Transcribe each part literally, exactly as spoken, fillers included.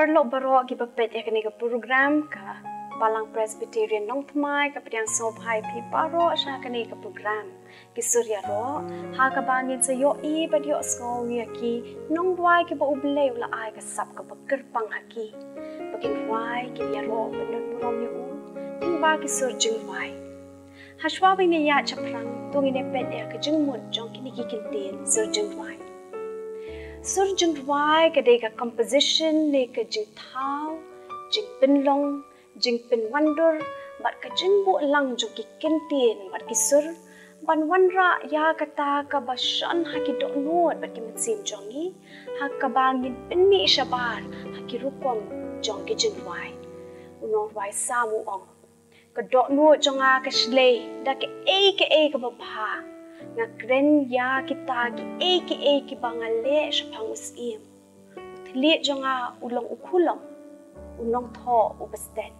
Paralok baroh kiba peit ïa kane ka program ka Balang Presbyterian Nongthymmai ka pdiang sngewbha ïa phi baroh sha kane ka program Ki Sur Ïaroh, ha kaba ngin sa ïohi bad ïohsngew ïa ki nongduwai kiba U Blei u la ai ka sap kaba kyrpang ha ki, ba kin rwai, kin ïaroh bad don burom ïa u lyngba ki sur jingrwai. Hashwa ba ngin ïaid shaphrang, to ngin ïa peit ïa ka jingmut jong kine ki kyntien sur jingrwai. Sur jingrwai ka dei ka composition ne ka jingthaw, jingpynlong, jingpynwandur bad ka jingbuh lang jong ki kyntien bad ki sur ban wanrah ïa kata kaba shon ha ki dohnud bad ki mynsiem jong ngi, ha kaba ngin pynmih shabar ha ki rukom jong ki jingrwai. U nongrwai Salm u ong, ka dohnud jong nga ka shlei da kaei kaei kaba bha. Nga kren ïa kita kiei kiei kiba nga leh shaphang u syiem. U thylliej jong nga u long u khulom, u nongthoh u bastet.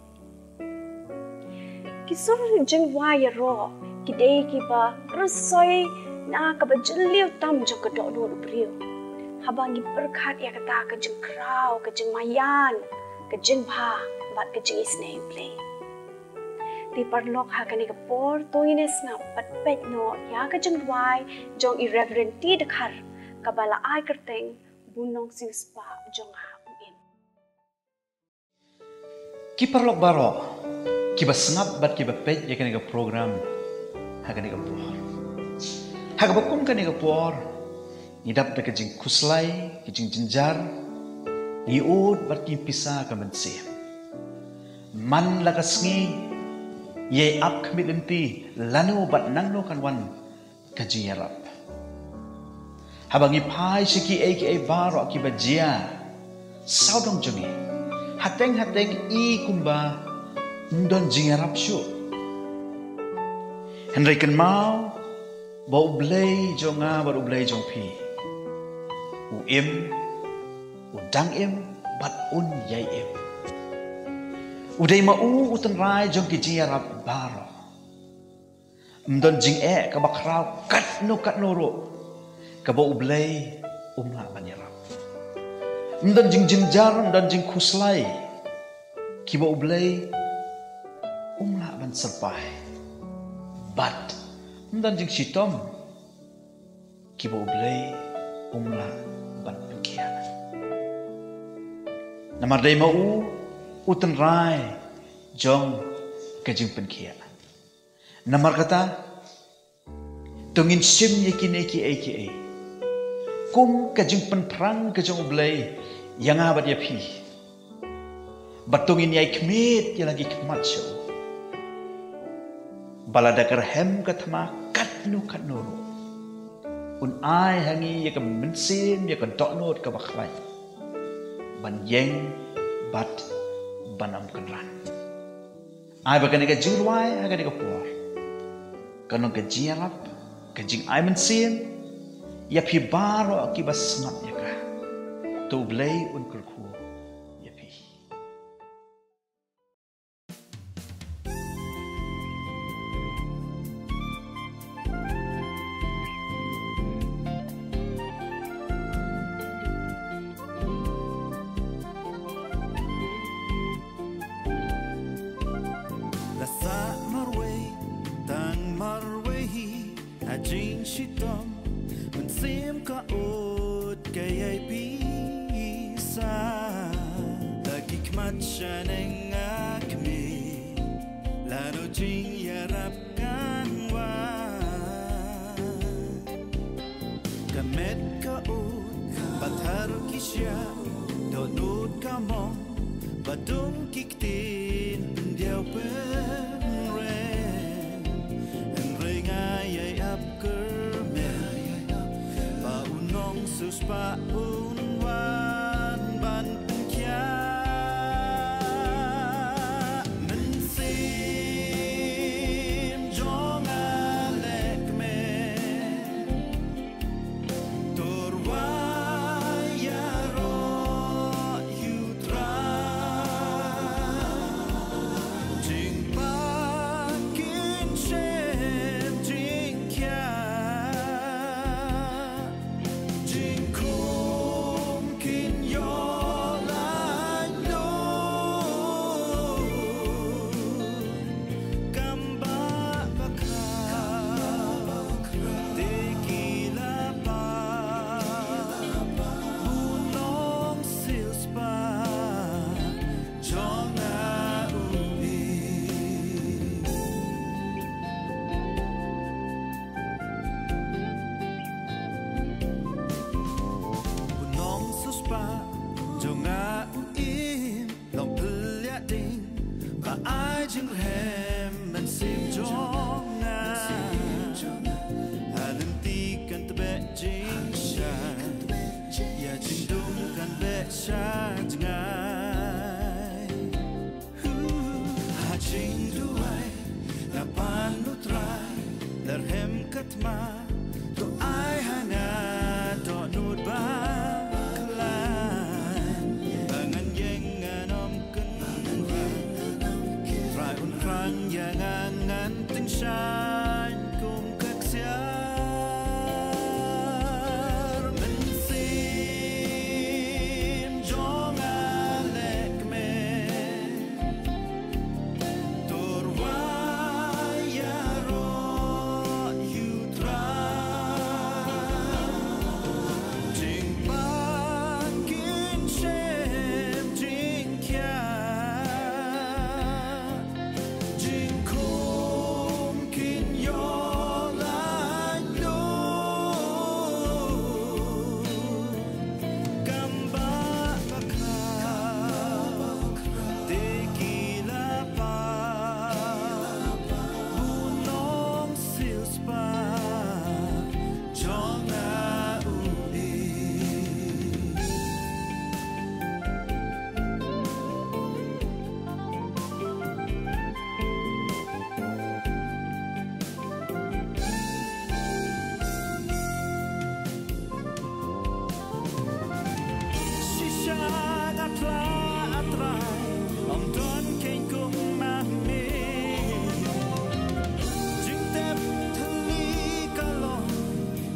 Ki sur jingrwai ïaroh ki dei kiba rysoi na kaba jylliew tam jong ka dohnud u briew. Haba ngi pyrkhat ïa kata ka jingkhraw, ka jingmaïan, ka jingbha bad ka jingisynei U Blei. Te paralok, ha kane ka por to ngin ïa sngap bad peit noh ïa ka jingrwai jong i Reverend T Dkhar kaba la ai kyrteng Ba u nongsiewspah jong nga u im. Ki paralok baroh kiba sngap bad kiba peit ïa kane ka program ha kane ka por. Ha kaba kum kane ka por ngi dap da ka jingkhuslai, ka jingjynjar, ngi ud bad ngi pisa ka mynsiem. Man la ka sngi ïai ap khmih lynti lano bad nangno kan wan ka jingïarap. Haba ngi phai sha kiei kiei baroh kiba jia sawdong jong ngi, hateng hateng i kumba ym don jingïarap shuh. Hynrei kynmaw ba U Blei jong nga bad U Blei jong phi u im, u dang im bad un ïai im. U dei ma u u tynrai jong ki jingïarap baroh. Ym don jingeh kaba khraw katno katno ruh kaba U Blei um lah ban ïarap. Ym don jingjynjar, ym don jingkhuslai kiba U Blei um lah ban syrpai. Bad ym don jingshitom kiba U Blei um lah ban pynkhiah. Namar dei ma u u tynrai jong ka jingpynkhiah. Namar kata, to ngin shim ïa kine kiei kiei kum ka jingpynphrang ka jong U Blei ïa nga bad ïa phi. Bad to ngin ïai khmih ïa la ki khmat sha u. Ba lada ka rhem ka thma katno katno ruh, un ai ha ngi ïa ka mynsiem, ïa ka dohnud kaba khlaiñ ban ïeng bad ban ym kynran. Ai ba kane ka jingrwai ha kane ka por kan long ka jingïarap, ka jingai mynsiem ïa phi baroh kiba sngap ïa ka. To U Blei un kyrkhu ïa phi. La sah marwei tang marwei hi ha jingshitom, mynsiem ka ud ka ïai pisa. Da ki khmat shaneng nga khmih, lano jingïarap kan wan. Ka met ka ud, ba thar ki shiah, dohnud ka mong, ba dum ki ktien, ym diaw pynrem. Hynrei nga ïai ap kyrmen ba u nongsiewspah un wan ban pynkhiah. Mynsiem jong nga leh kmen, to rwai ïaroh ïa u Trai. Jingpang kin shem jingkhiah, jingkhum ki Kpa jong nga u im, long phylla ding, ba ai jingrhem mynsiem jong nga. Ha lynti kan tbeh jingshai, ïa jingdum kan beh sha jngai. Ha jingduwai nga pan, U Trai, lada rhem ka thma, to ai ha nga dohnud bakhlaiñ, ba ngan ïeng ngan ym kynrang. Trai un khrang ïa nga, ngan tyngshaiñ kum ka ksiar. Mynsiem jong nga leh kmen, to rwai ïaroh ïa U Trai. Jingpang kin shem jingkhiah, jingkhum kin ïoh laitluid. Kam bah bakhraw te ki la paw, u nongsiew spah jong nga u im. Shisha nga phla, A Trai, ym don keiñ kum ma me. Jingtep thylli ka long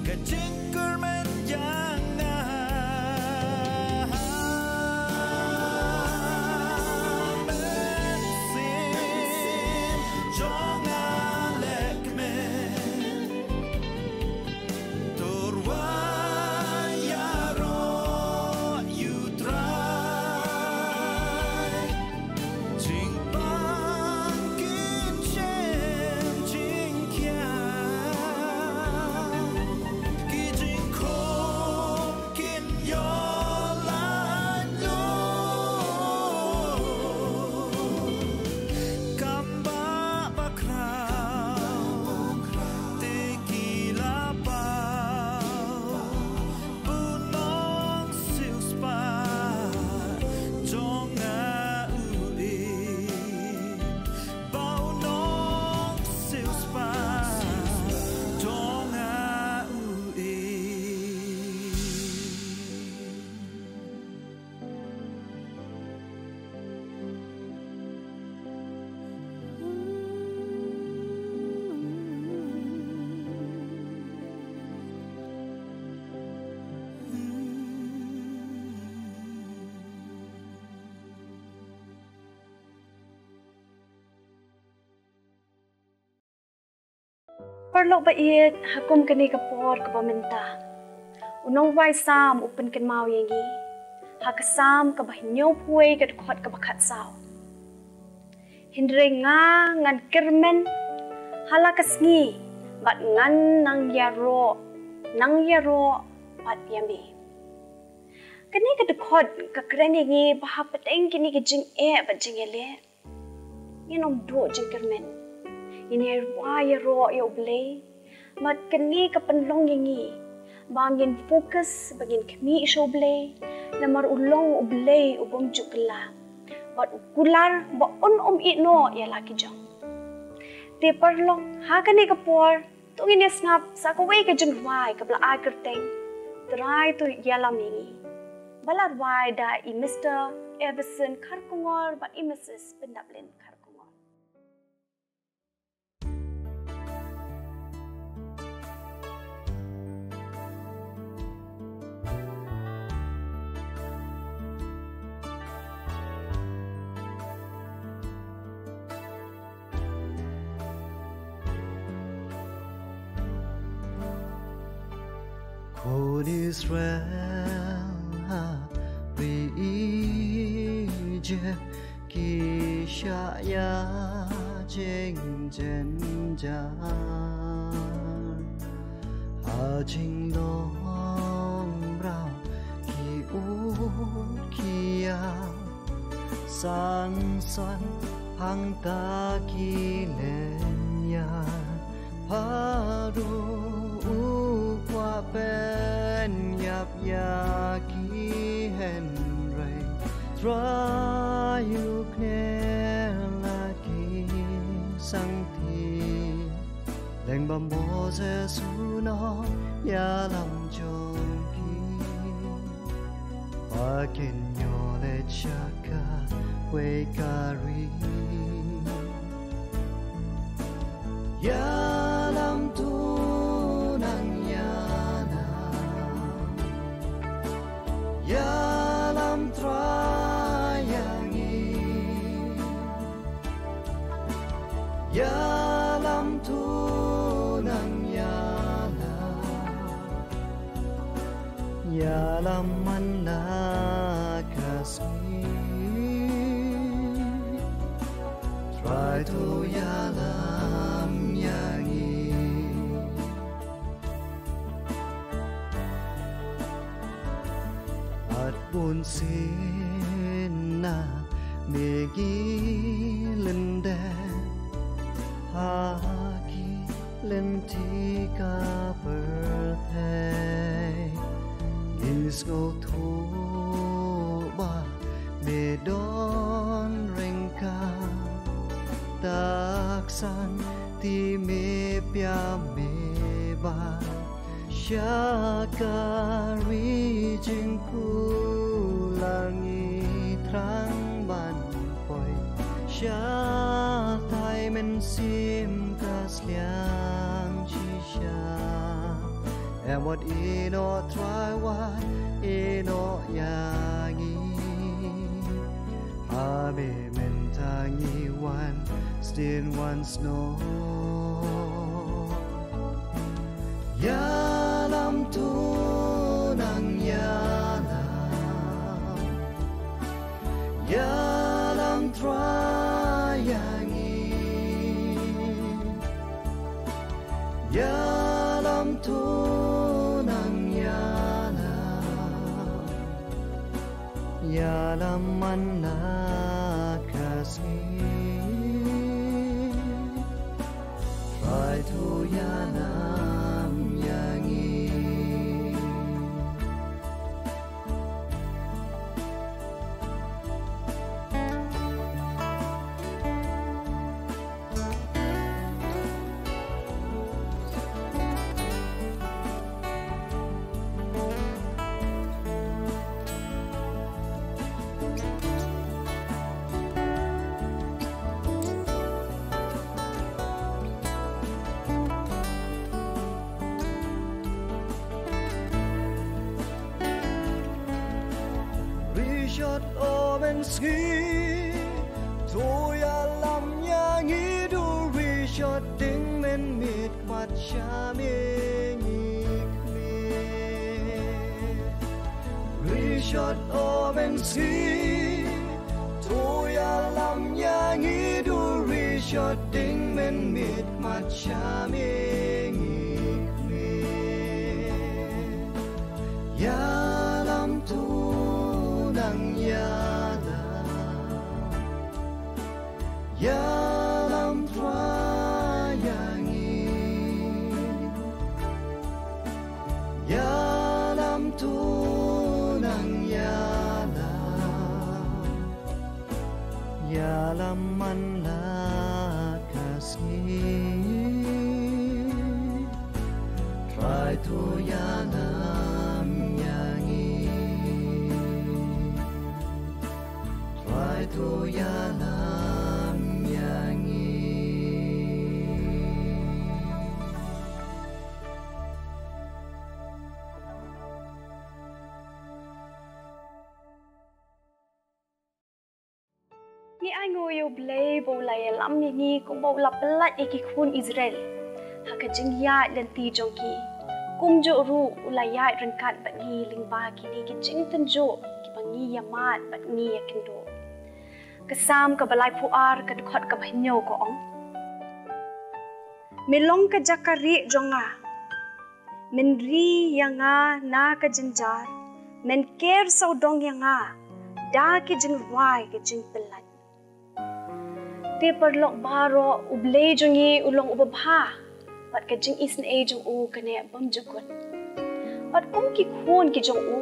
ka jingkyrmen ïa nga. Mynsiem jong nga leh kmen, to rwai ïaroh ïa U Trai. Jingpang kin shem jingkhiah, ki jingkhum kin ïoh laitluid. Kam bah bakhraw te ki la paw, u nongsiew spah jong nga u im, ba u nongsiew spah jong nga u im. Paralok ba ïeit, ha kum kane ka por kaba mynta, u nongrwai Salm u pynkynmaw ïa ngi ha ka Salm kaba hynñiewphew wei, ka dkhot kaba khatsaw: Hynrei nga ngan kyrmen ha la ka sngi, bad ngan nang ïaroh, nang ïaroh pat ïa me. Kane ka dkhot ka kren ïa ngi ba hapdeng kine ki jingeh bad jingïaleh, ngin ym duh jingkyrmen. Ngin ïa rwai ïaroh ïa U Blei. Bad kane ka pynlong ïa ngi ba ngin focus, ba ngin khmih sha U Blei, namar u long U Blei u bym ju kylla, bad u kular ba un ym ïehnoh ïa la ki jong. Te paralok, ha kane ka por, to ngin ïa sngap sa kawei ka jingrwai kaba la ai kyrteng Trai to ïalam ïa ngi, ba la rwai da i Mister Everson Kharkongor bad i Missus Pyndaplin Kharkongor. Khun Israel ha ri Ijipt ki shah ïa jingjynjar ha jinglong mraw ki u Sangsan hangta ki lynñiar, pharo u kwah pynïap ïa ki, hynrei Trai u kner la ki sangti. Lyngba Moses u ong ïalam jong ki, ba kin ïoh leit sha kawei ka ri. Ïalam, to nang ïalam, ïalam Trai ïa ngi. Ïalam, to nang ïalam, ïalam man la ka sngi. Trai, to ïalam ïa ngi. Bad bunsien na me ngi lyndet ha ki lynti ka pyrthei. Ngi sngewthuh ba me don ryngkat, tak sangti me pia me ba sha ka ri jingkular ngi thrang ban poi. Shatai mynsiem ka sliang shisha. Em wat ïehnoh Trai, wat ïehnoh ïa ngi. Ha me mynta ngi wan sdien wan snoh. Ïalam, to nang ïalam, ïalam Trai ïa ngi. Ïalam, to nang ïalam, ïalam man la ka sngi. Trai, to ïalam ïa ngi. Rishot o mynsngi, to ïalam ïa ngi. Du rishot ding mynmiet khmat sha me ngi khmih. Rishot o mynsngi, to ïalam ïa ngi. Du rishot ding mynmiet khmat sha me ngi khmih. Ïalam, to nang ïalam, ïalam Trai ïa ngi. Ïalam, to nang ïalam, ïalam man la ka sngi. Trai, to ïalam ïa ngi. Trai, to ïalam ïa ngi. Ngi ainguh ïa U Blei ba u la ïalam ïa ngi kumba u la pyllait ïa ki khun Israel ha ka jingïaid lynti jong ki. Kumjuh ruh u la ïaid ryngkat bad ngi lyngba kine ki jingtynjuh kiba ngi ïa mad bad ngi ïa kynduh. Ka Salm kaba laiphew ar, ka dkhot kaba hynñiew ka ong: Me long ka jaka rieh jong nga. Men ri ïa nga na ka jynjar, men ker sawdong ïa nga da ki jingrwai ki jingpyllait. Te paralok baroh, U Blei jong ngi u long uba bha, bad ka jingisynei jong u ka neh bym jukut. Bad kum ki khun ki jong u,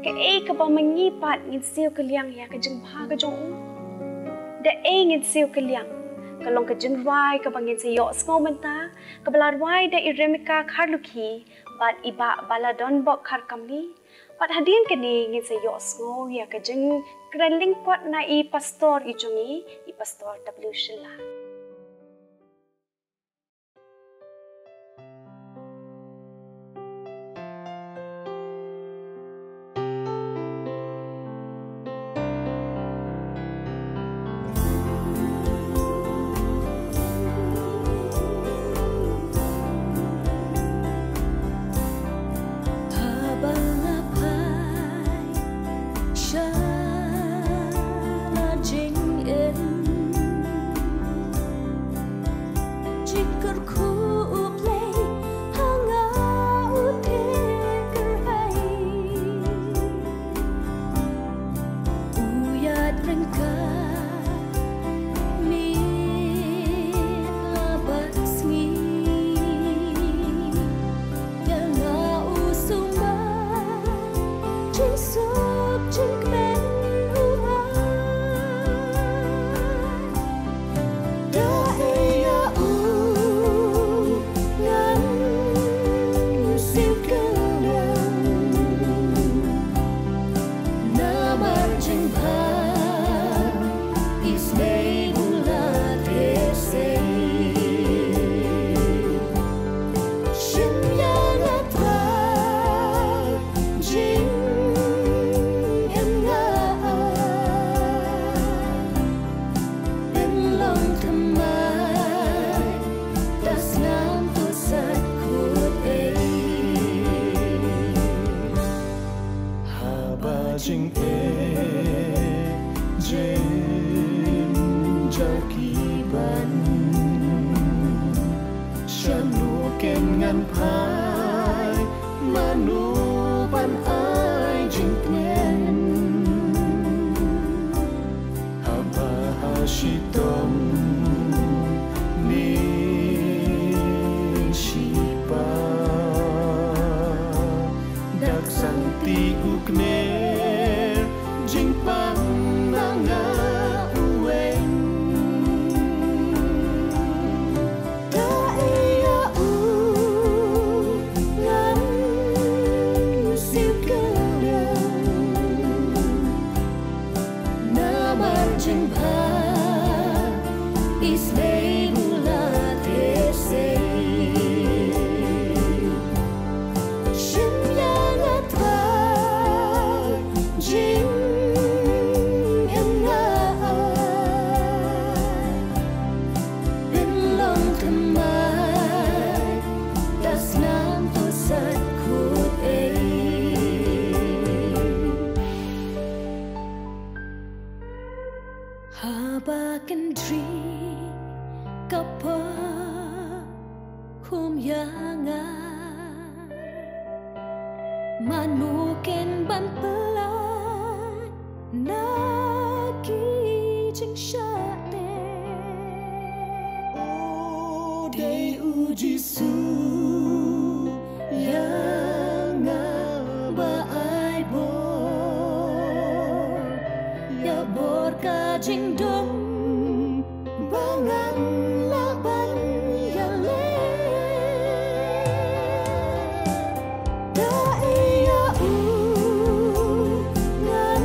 kaei kaba ma ngi pat ngin siew kylliang ïa ka jingbha ka jong u? Da ei ngin siew kylliang? Ka long ka jingrwai kaba ngin sa ïohsngew mynta, kaba la rwai da i Remika Kharlukhi bad i Bah Baladonbok Kharkamni. Bad hadien kane ngin sa ïohsngew ïa ka jingkren lyngkot na i pastor i jong ngi, i Pastor W Shylla. Haba nga phai sha la jingim, jingkyrkhu U Blei ha nga u te kyrhai. U ïaid ryngkat miet la bad sngi. Ïa nga u sumar jingsuk jingkmen u ai. Da ei ïa u ngan siew kylliang. Namar jingbha isynei u la thied sei. Shim ïa nga Trai, jingim nga ai. Pynlong thymmai da snam tuh sait khuid ei. Haba jingeh jynjar ki ban Shano ken ngan phai, mano ban ai jingkmen? Haba ha shitom ne shipa, dak sangti u kner jingpang na nga uweng. Da ei ïa u ngan siew kylliang. Namar jingbha isynei u la thied sei. Shim ïa nga Trai, jingim nga ai. Pynlong thymmai da snam tuh sait khuid ei. Haba kynthei ka pyrkhat kum ïa nga, mano ken ban pyllait na ki jingshah teh? O dei u Jisu ïa nga ba ai bor, ïa bor ka jingdum ba ngan lah ban ïaleh. Da ei ïa u ngan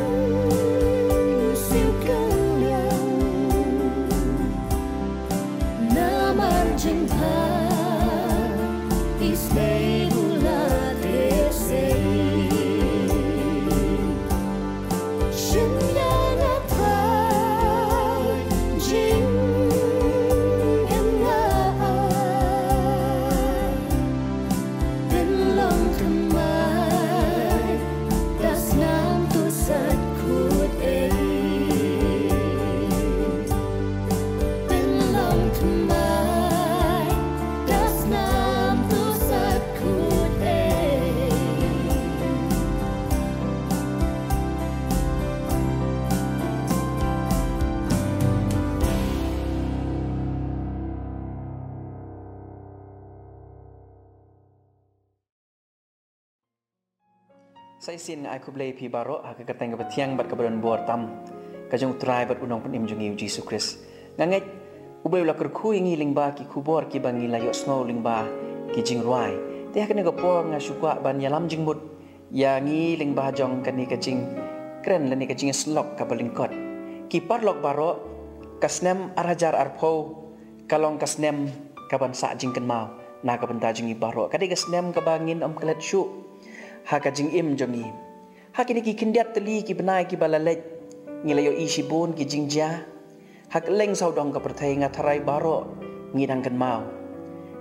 siew kylliang. Namar jingbha isynei u la thied sei. Shim ïa nga Trai, Sa shisien nga ai khublei phi baroh ha ka kyrteng kaba thiang bad kaba don bor tam ka jong U Trai bad U Nongpynim jong ngi U Jisu Khrist. Nga ngeit U Blei u la kyrkhu ïa ngi lyngba ki khubor kiba ngi la ïohsngew lyngba ki jingrwai. Te ha kane ka por nga shu kwah ban ïalam jingmut ïa ngi lyngba jong kane ka jingkren lane ka jingïasyllok kaba lyngkot. Ki paralok baroh, ka snem ar hajar arphew ka long ka snem kaban sah jingkynmaw na ka bynta jong ngi baroh. Ka dei ka snem kaba ngin ym klet shuh ha ka jingim jong ngi. Ha kine ki khyndiat tylli ki bnai kiba la leit, ngi la ïohi shibun ki jingjia ha kylleng sawdong ka pyrthei. Nga tharai baroh ngi dang kynmaw.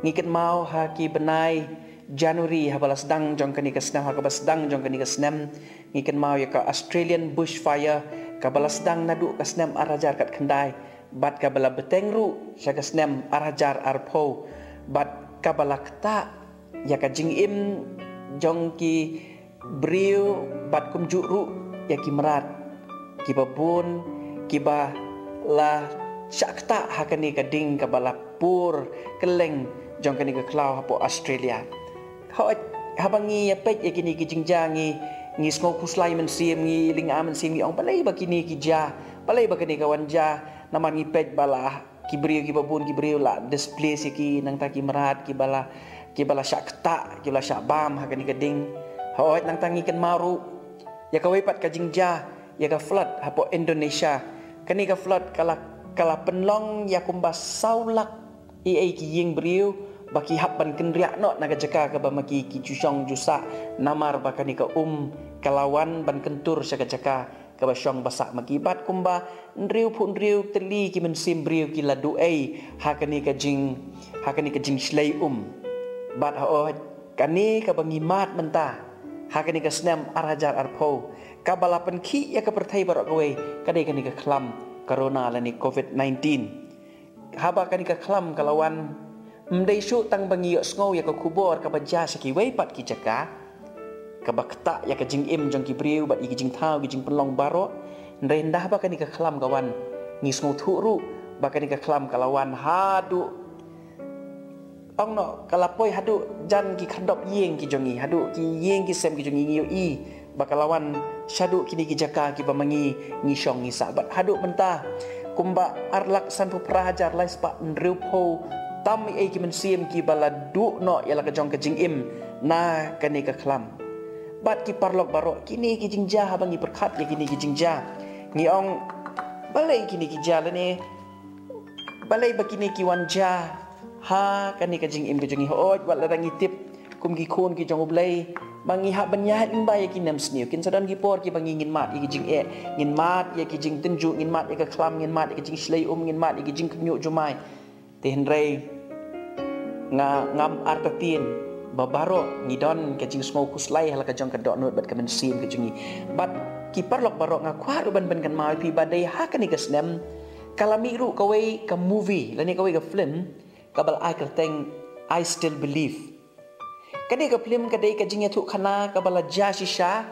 Ngi kynmaw ha ki bnai January haba la sdang jong kane ka snem, ha kaba sdang jong kane ka snem, ngi kynmaw ïa ka Australian bushfire kaba la sdang naduh ka snem ar hajar khatkhyndai bad kaba la bteng ruh sha ka snem ar hajar arphew bad kaba la ktah ïa ka jingim jong ki briew bad kumjuh ruh ïa ki mrad kiba bun kiba la shah ktah ha kane ka ding kaba la pur kylleng jong kane ka khlaw hapoh Australia. Hooid, haba ngi ïa peit ïa kine ki jingjia ngi, ngi sngew khuslai mynsiem, ngi lyngngoh mynsiem, ngi ong balei ba kine ki jia, balei ba kane ka wan jia. Namar ngi peit ba la ki briew kiba bun, ki briew la displace ïa ki, nangta ki mrad kiba la, kiba la shah ktah, kiba la shah bam ha kane ka ding. Hooid, nangta ngi kynmaw ruh ïa kawei pat ka jingjia, ïa ka flood hapoh Indonesia. Kane ka flood ka la, ka la pynlong ïa kumba saw lak ei ei ki ïing briew ba ki hap ban kynriah noh na ka jaka kaba ma ki ki ju shong ju sah, namar ba kane ka um ka la wan ban kyntur sha ka jaka kaba shong ba sah ma ki. Bad kumba hynriewphew hynriew tylli ki mynsiem briew ki la duh ei ha kane ka jing, ha kane ka jingshlei um. Bad hooid, kane kaba ngi mad mynta ha kane ka snem ar hajar arphew kaba la pynkhih ïa ka pyrthei baroh kawei ka dei kane ka khlam corona lane covid nineteen. Haba kane ka khlam ka la wan, ym dei shuh tang ba ngi ïohsngew ïa ka khubor kaba jia sha kiwei pat ki jaka kaba ktah ïa ka jingim jong ki briew bad ïa ki jingthaw ki jingpynlong baroh. Hynrei ynda haba kane ka khlam ka wan, ngi sngewthuh ruh ba kane ka khlam ka la wan haduh, ong noh, ka la poi haduh jan ki khyrdop ïing ki jong ngi, haduh ki ïing ki sem ki jong ngi. Ngi ïohi ba ka la wan shaduh kine ki jaka kiba ma ngi ngi shong ngi sah. Bad haduh mynta kumba ar lak sanphew phra hajar lai spah hynriewphew tam ei ei ki mynsiem kiba la duh noh ïa la ka jong ka jingim na kane ka khlam. Bad ki paralok baroh, kine ki jingjia, haba ngi pyrkhat ïa kine ki jingjia, ngi ong balei kine ki jia lane balei ba kine ki wan jia ha kane ka jingim ka jong ngi. Hooid, wat lada ngi tip kum ki khun ki jong U Blei ba ngi hap ban ïaid lyngba ïa ki nemsniew, kin sa don ki por kiba ngi ngin mad ïa ki jingeh, ngin mad ïa ki jingtynjuh, ngin mad ïa ka khlam, ngin mad ïa ki jingshlei um, ngin mad ïa ki jingkhynñiuh jumai. Te hynrei nga ngam artatien ba baroh ngi don ka jingsngew khuslai ha la ka jong ka dohnud bad ka mynsiem ka jong ngi. Bad ki paralok baroh, nga kwah ruh ban pynkynmaw ïa phi ba dei ha kane ka snem ka la mih ruh kawei ka movie lane kawei ka film kaba la ai kyrteng I Still Believe. Ka dei ka film, ka dei ka jingïathuhkhana kaba la jia shisha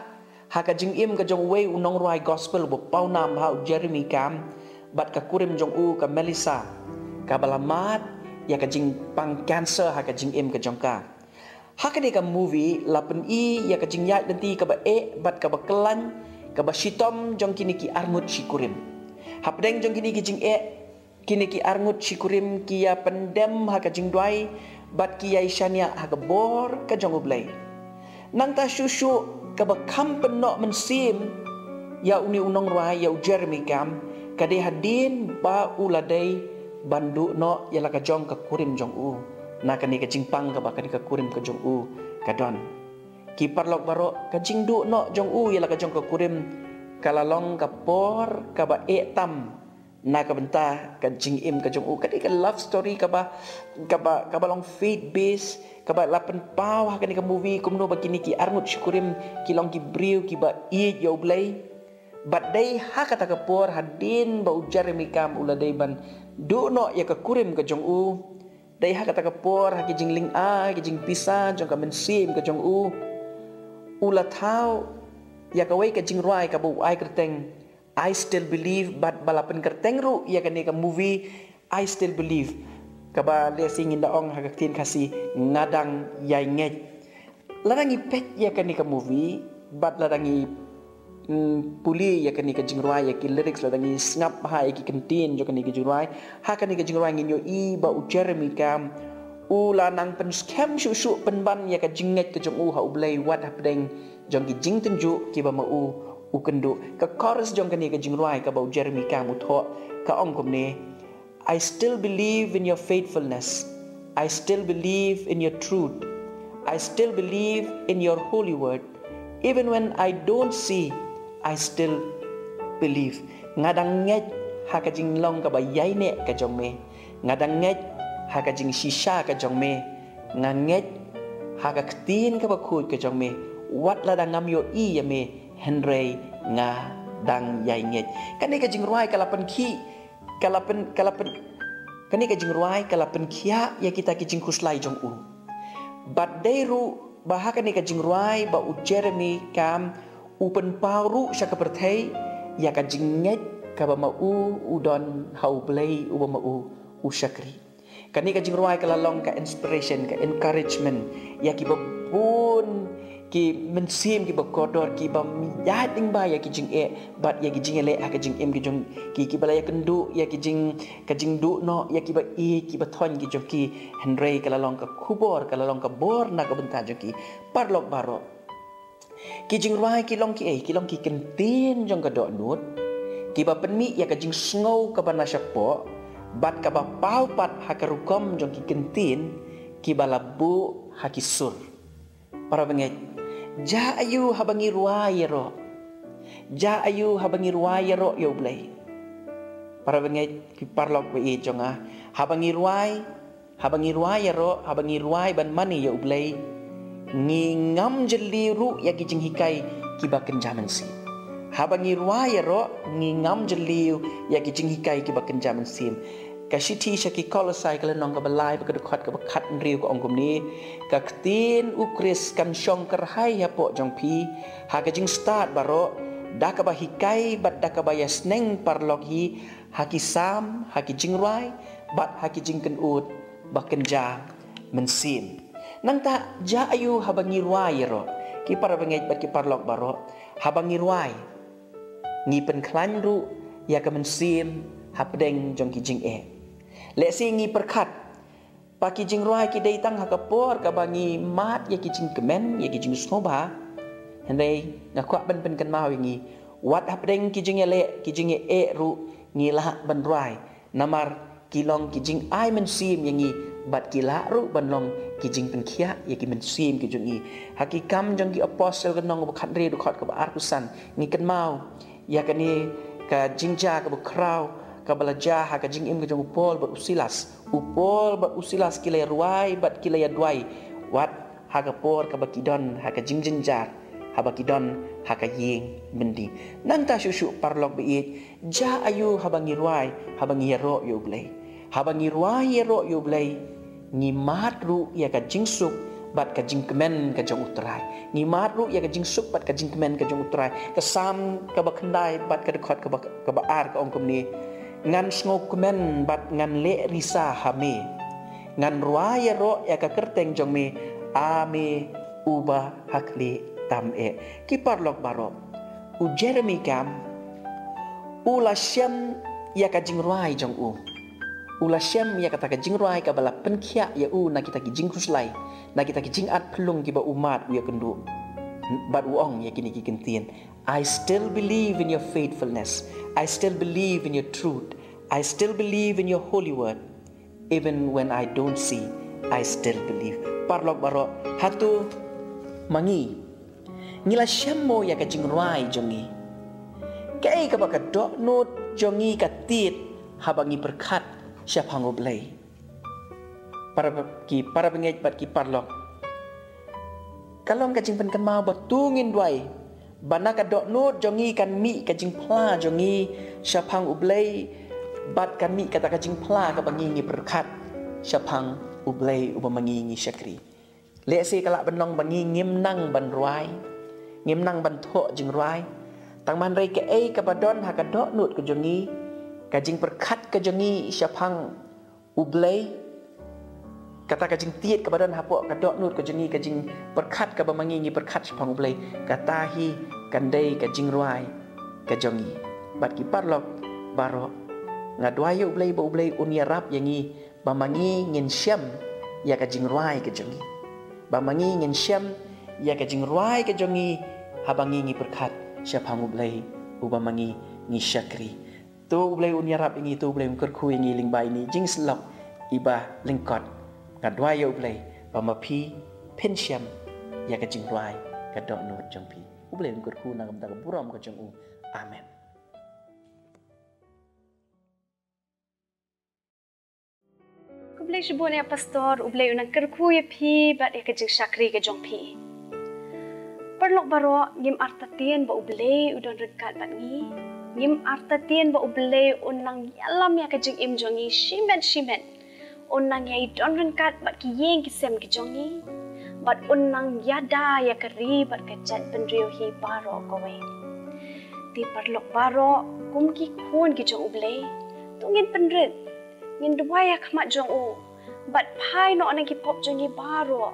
ha ka jingim ka jong uwei u nongrwai gospel uba pawnam ha u Jeremy Camp bad ka kurim jong u ka Melissa, kaba la mad ïa ka jingpang cancer ha ka jingim ka jong ka. Ha kane ka movie la pyni ïa ka jingïaid lynti kaba eh bad kaba khlaiñ, kaba shitom jong kine ki arngut shikurim. Hapdeng jong kine ki jingeh, kine ki arngut shikurim ki ïa pyndem ha ka jingduwai bad ki ïa shaniah ha ka bor ka jong U Blei. Nangta shuh shuh kaba kham pynnoh mynsiem ïa une u nongrwai, ïa u Jeremy Camp, ka dei hadien ba u la dei ban duh noh ïa la ka jong ka kurim jong u na kane ka jingpang kaba kane ka kurim ka jong u ka don. Ki paralok baroh, ka jingduh noh jong u ïa la ka jong ka kurim ka la long ka por kaba eh tam na ka bynta ka jingim ka jong u. Ka dei ka love story kaba, kaba, kaba long faith based, kaba la pynpaw ha kane ka movie kumno ba kine ki arngut shikurim ki long ki briew kiba ïeit ïa U Blei. Bad dei ha kata ka por hadien ba u Jeremy Camp u la dei ban duh noh ïa ka kurim ka jong u, dei ha kata ka por ha ki jinglyngngoh, ki jingpisa jong ka mynsiem ka jong u, u la thaw ïa kawei ka jingrwai kaba u ai kyrteng I Still Believe, bad ba la pynkyrteng ruh ïa kane ka movie I Still Believe, kaba lehse ngin da ong ha ka ktien Khasi, Nga Dang Ïai Ngeit. Lada ngi peit ïa kane ka movie, Bad lada ngi, mm, pule ïa kane ka jingrwai, ïa ki lyrics, lada ngi sngap bha ïa ki kyntien jong kane ka jingrwai, ha kane ka jingrwai ngin ïohi ba u Jeremy Camp u la nang pynskhem shuh shuh pynban ïa ka jingngeit ka jong u ha U Blei wat hapdeng jong ki jingtynjuh kiba ma u u kynduh. Ka chorus jong kane ka jingrwai kaba u Jeremy Camp u thoh ka ong kumne: I still believe in your faithfulness. I still believe in your truth. I still believe in your holy word. Even when I don't see, I still believe. Nga dang ngeit ha ka jinglong kaba ïaineh ka jong me. Nga dang ngeit ha ka jingshisha ka jong me. Nga ngeit ha ka ktien kaba khuid ka jong me. Wat lada ngam ïohi ïa me, hynrei nga dang ïai ngeit. Kane ka jingrwai ka la pynkhih, ka la pyn, ka la pyn, kane ka jingrwai ka la pynkhiah ïa kita ki jingkhuslai jong u. Bad dei ruh ba ha kane ka jingrwai ba u Jeremy Camp u pynpaw ruh sha ka pyrthei ïa ka jingngeit kaba ma u u don ha U Blei uba ma u u shakri. Kane ka jingrwai ka la long ka inspiration, ka encouragement ïa kiba bun ki mynsiem kiba kordor, kiba ïaid lyngba ïa ki jingeh bad ïa ki jingïaleh ha ka jingim ki jong ki, kiba la ïakynduh ïa ki jing, ka jingduh noh ïa kiba ïeit, kiba thoiñ ki jong ki. Hynrei ka la long ka khubor, ka la long ka bor na ka bynta jong ki. Paralok baroh, ki jingrwai ki long kiei? Ki long ki kyntien jong ka dohnud kiba pynmih ïa ka jingsngew kaba na shapoh bad kaba paw pat ha ka rukom jong ki kyntien kiba la buh ha ki sur. Para bangeit, jia aïu haba ngi rwai ïaroh? Jia aïu haba ngi rwai ïaroh ïa U Blei? Para bangeit, ki paralok ba ïeit jong nga, haba ngi rwai, haba ngi rwai ïaroh, haba ngi rwai ban mane ïa U Blei, ngi ngam jylliew ruh ïa ki jinghikai kiba kynja mynsiem. Haba ngi rwai ïaroh, ngi ngam jylliew ïa ki jinghikai kiba kynja mynsiem. Ka shithi sha ki Kolosai ka lynnong kaba lai bad ka dkhot kaba khathynriew ka ong kumne: Ka ktien U Khrist kan shong kyrhai hapoh jong phi ha ka jingstad baroh, da kaba hikai bad da kaba ïasneng paralok hi ha ki sam, ha ki jingrwai bad ha ki jingkynnoh ba kynja mynsiem. Nangta jia aïu haba ngi rwai ïaroh? Ki para bangeit bad ki paralok baroh, haba ngi rwai, ngi pynkhlaiñ ruh ïa ka mynsiem hapdeng jong ki jingeh. Lehse ngi pyrkhat ba ki jingrwai ki dei tang ha ka por kaba ngi mad ïa ki jingkmen, ïa ki jingsngewbha. Hynrei nga kwah ban pynkynmaw ïa ngi, wat hapdeng ki jingïaleh, ki jingïaeh ruh ngi lah ban rwai. Namar ki long ki jingai mynsiem ïa ngi bad ki lah ruh ban long ki jingpynkhiah ïa ki mynsiem ki jong ngi. Ha Ki Kam jong ki Apostol ka lynnong kaba khathynriew, dkhot kaba arphew san, ngi kynmaw ïa kane ka jingjia kaba khraw kaba la jia ha ka jingim ka jong u Paul bad u Silas. U Paul bad u Silas ki la rwai bad ki la ïaduwai wat ha ka por kaba ki don ha ka jingjynjar, haba ki don ha ka ïing byndi. Nangta shuh shuh, paralok ba ïeit, jia aïu haba ngi rwai, haba ngi ïaroh ïa U Blei? Haba ngi rwai ïaroh ïa U Blei, ngi mad ruh ïa ka jingsuk bad ka jingkmen ka jong U Trai. Ngi mad ruh ïa ka jingsuk bad ka jingkmen ka jong U Trai. Ka Salm kaba khyndai bad ka dkhot kaba, kaba ar ka ong kumne: Ngan sngewkmen bad ngan leh risa ha me. Ngan rwai ïaroh ïa ka kyrteng jong me, A me uba ha khlieh tam eh. Ki paralok baroh, u Jeremy Camp u la shem ïa ka jingrwai jong u. U la shem ïa kata ka jingrwai kaba la pynkhiah ïa u na kita ki jingkhuslai, na kita ki jingat phyllung kiba u mad u ïakynduh. Bad u ong ïa kine ki kyntien: I still believe in your faithfulness. I still believe in your truth. I still believe in your holy word. Even when I don't see, I still believe. Paralok baroh, hato ma ngi, ngi la shem mo ïa ka jingrwai jong ngi? Kaei kaba ka dohnud jong ngi ka tied haba ngi pyrkhat shaphang U Blei? Para, ki para bangeit bad ki paralok, ka long ka jingpynkynmaw ba to ngin duwai ba na ka dohnud jong ngi kan mih ka jingphla jong ngi shaphang U Blei, bad kan mih kata ka jingphla kaba ngi, ngi pyrkhat shaphang U Blei uba ma ngi ngi shakri. Lehse ka lah ban long ba ngi ngim nang ban rwai, ngim nang ban thoh jingrwai. Tang hynrei kaei kaba don ha ka dohnud ka jong ngi, ka jingpyrkhat ka jong ngi shaphang U Blei, Kata ka jingtied kaba don hapoh ka dohnud ka jong ngi, ka jingpyrkhat kaba ma ngi ngi pyrkhat shaphang U Blei, kata hi kan dei ka jingrwai ka jong ngi. Bad ki paralok baroh, nga duwai ïa U Blei ba U Blei un ïarap ïa ngi ba ma ngi ngin shem ïa ka jingrwai ka jong ngi, ba ma ngi ngin shem ïa ka jingrwai ka jong ngi haba ngi ngi pyrkhat shaphang U Blei uba ma ngi ngi shakri. To U Blei un ïarap ïa ngi, to U Blei un kyrkhu ïa ngi lyngba ine i jingsyllok iba lyngkot. Nga duwai ïa U Blei ba ma phi phin shem ïa ka jingrwai ka dohnud jong phi. U Blei un kyrkhu na ka bynta ka burom ka jong u. Amen. Khublei shibun ïa Pastor, U Blei un nang kyrkhu ïa phi bad ïa ka jingshakri ka jong phi. Paralok baroh, ngim artatien ba U Blei u don ryngkat bad ngi. Ngim artatien ba U Blei un nang ïalam ïa ka jingim jong ngi shimet shimet. Un nang ïai don ryngkat bad ki ïing ki sem ki jong ngi. Bad un nang ïada ïa ka ri bad ka jaitbynriew hi baroh kawei. Te paralok baroh, kum ki khun ki jong U Blei, to ngin pynrit, ngin duwai ha khmat jong u bad phai noh na ki pop jong ngi baroh.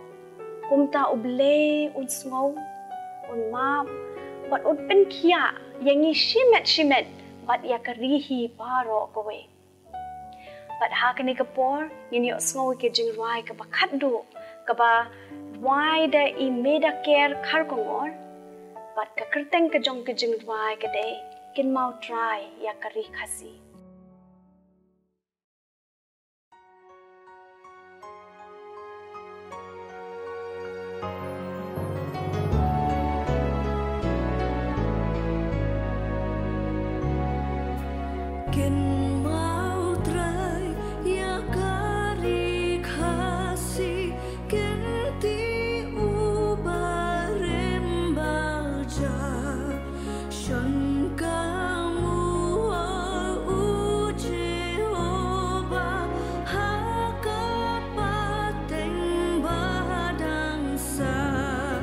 Kumta U Blei un sngew, un map bad un pynkhiah ïa ngi shimet shimet bad ïa ka ri hi baroh kawei. Bad ha kane ka por ngin ïohsngew ïa ka jingrwai kaba khatduh kaba rwai da i Meda Ker Kharkongor. Bad ka kyrteng ka jong ka jingrwai ka dei Kynmaw Trai ïa ka Ri Khasi. Kynmaw Trai ïa ka Ri Khasi, kynti u barim ba ja. Shon ka muor u Jehobah ha ka pateng ba dang sah.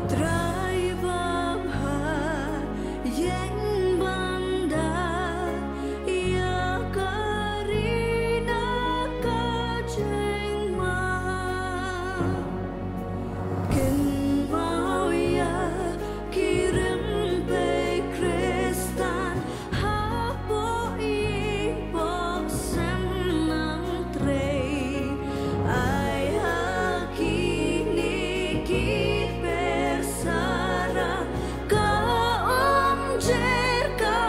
Trai babha, ïeng ban da ïa ka ri na ka jingma. Kynmaw ïa ki rympei Khristan hapoh i pop sem nang trei. Ai ha kine ki per sara ka um jer ka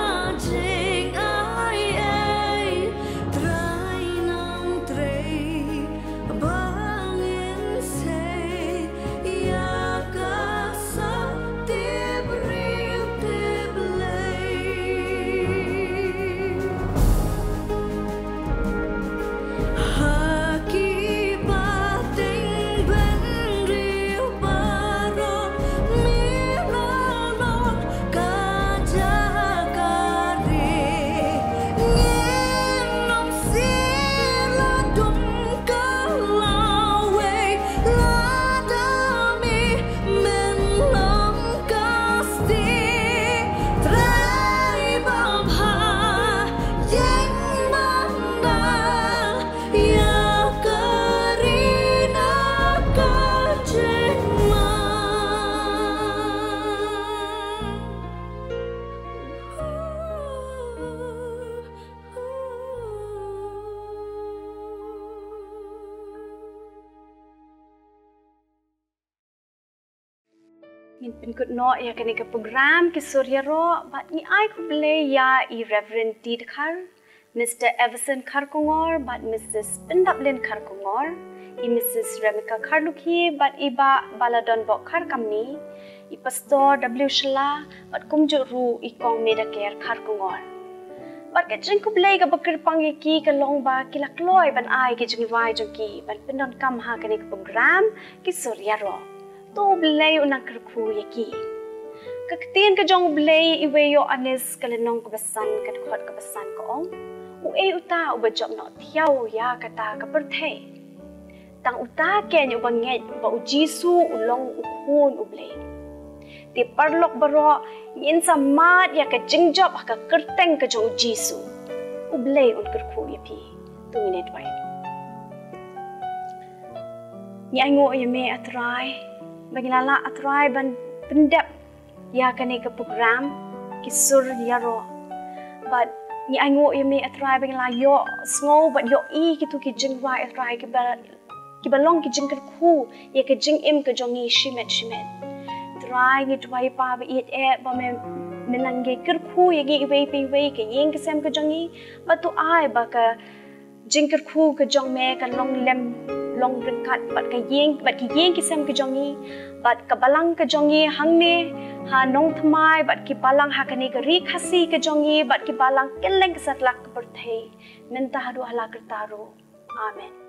jingai ei. Trai nang trei ba ngin sei ïa ka sah tip briew tip Blei. Ha ki pateng bynriew baroh me la long ka jaka ri. Ngin ym sir la dum ka lawei lada me men long ka stieh. Trai babha, ïeng ban da ïa ka ri na ka jingma. Ngin pynkut noh ïa kane ka program Ki Sur Ïaroh bad ngi ai khublei ïa i Reverend T Dkhar, Mister Everson Kharkongor bad Missus Pindaplin Kharkongor, i Missus Remika Kharlukhi bad i Bah Baladonbok Kharkamni, i Pastor W Shylla bad kumjuh ruh i Kong Medaker Kharkongor. Bad ka jingkhublei kaba kyrpang ïa ki ka long ba ki la kloi ban ai ki jingrwai jong ki ban pyndonkam ha kane ka program Ki Sur Ïaroh. To U Blei un nang kyrkhu ïa ki. Ka ktien ka jong U Blei iwei Ïoannis ka lynnong kaba san ka dkhot kaba san ka ong, uei uta uba jop noh thiaw ïa kata ka pyrthei? Tang uta keiñ uba ngeit ba U Jisu u long U Khun U Blei. Te paralok baroh, ngin sa mad ïa ka jingjop ha ka kyrteng ka jong U Jisu. U Blei un kyrkhu ïa phi. To ngin ïa duwai. Ngi ainguh ïa me, A Trai, ba ngi la lah, A Trai, ban pyndep ïa kane ka program Ki Sur Ïaroh. Bad ngi ainguh ïa me, A Trai, ba ngi la ïohsngew bad ïohi kito ki jingrwai, A Trai, kiba, kiba long ki jingkyrkhu ïa ka jingim ka jong ngi shimet shimet. Trai, ngi duwai, Pa ba ïeit eh, ba me, men nang ïai kyrkhu ïa ngi iwei pa iwei, ka ïing ka sem ka jong ngi, bad to ai ba ka jingkyrkhu ka jong me kan long lem long ryngkat bad ka ïing, bad ki ïing ki sem ka jong ngi, bad ka balang ka jong ngi hangne ha Nongthymmai, bad ki balang ha kane ka Ri Khasi ka jong ngi, bad ki balang kylleng ka satlak ka pyrthei, mynta haduh hala karta ruh. Amen.